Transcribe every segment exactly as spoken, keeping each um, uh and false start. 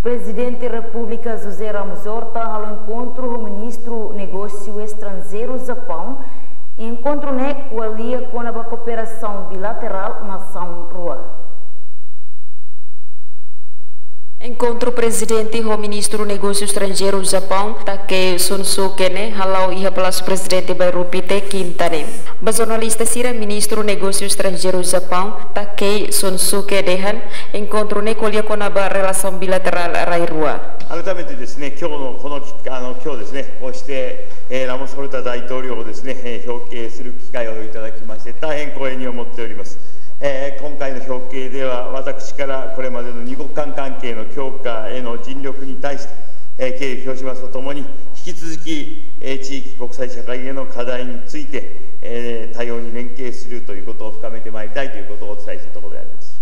Prezidente Repúblika José Ramos Horta halo enkontru ho Ministru Negósiu Estranjeiru Japaun. Enkontru ne'e ko'alia kona-ba kooperasaun bilaterál nasaun rua. Enkontru Prezidente ho Ministru Negósiu Estranjeiru Japaun, Takei Shunsuke ne'e hala'o iha Palásiu Prezidente Bairru Pite, Kinta ne'e. Ba jornalista sira, Ministru Negósiu Estranjeiru Japaun, Takei Shunsuke dehan, enkontru ne'e ko'alia kona-ba relasaun bilaterál rai rua. 改めてですね、今日のこの機、あの、今日ですね、こうして、えー、ラモス・ホルタ大統領をですね、えー、表敬する機会をいただきまして、大変光栄に思っております。えー、今回の表敬では、私からこれまでの二国間関係の強化への尽力に対して、えー、敬意を表しますとともに、引き続き、えー、地域国際社会への課題について、えー、多様に連携するということを深めてまいりたいということをお伝えしたところであります。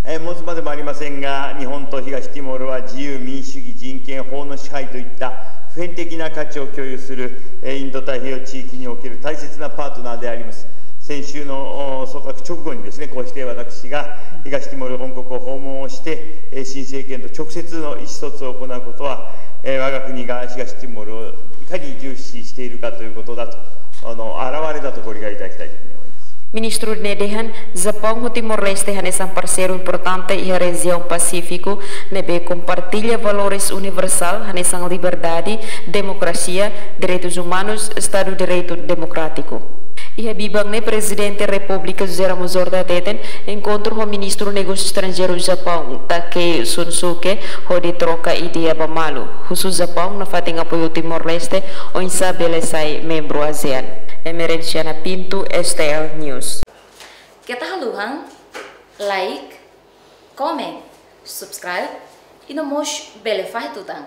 えー、申すまでもありませんが、日本と東ティモールは自由、民主主義、人権、法の支配といった普遍的な価値を共有する、えー、インド太平洋地域における大切なパートナーであります。先週の、お、組閣直後にですね、こうして私が東ティモール本国を訪問をして、えー、新政権と直接の意思疎通を行うことは、えー、我が国が東ティモールをいかに重視しているかということだと、あの、表れだとご理解いただきたいというふうに思います。Ministru ne'e dehan, Japaun ho Timor-Leste hanesan parseiru importante iha rejiaun Pasífiku, ne'ebé kompartilla valores universál hanesan liberdade, demokrasia, direitus umanus, Estadu Direitu Demokrátiku. Iha biban ne'e, Prezidente Repúblika José Ramos Horta hateten, enkontru ho Ministru Negósiu Estranjeiru Japaun, Takei Shunsuke, hodi troka ideia ba malu, husu Japaun nafatin apoiu Timor-Leste, oinsá bele sai membru ASEAN. Emerenciana Pinto, S T L News. Keta haluha like, comment, subscribe, i no mós bele fahe tutan.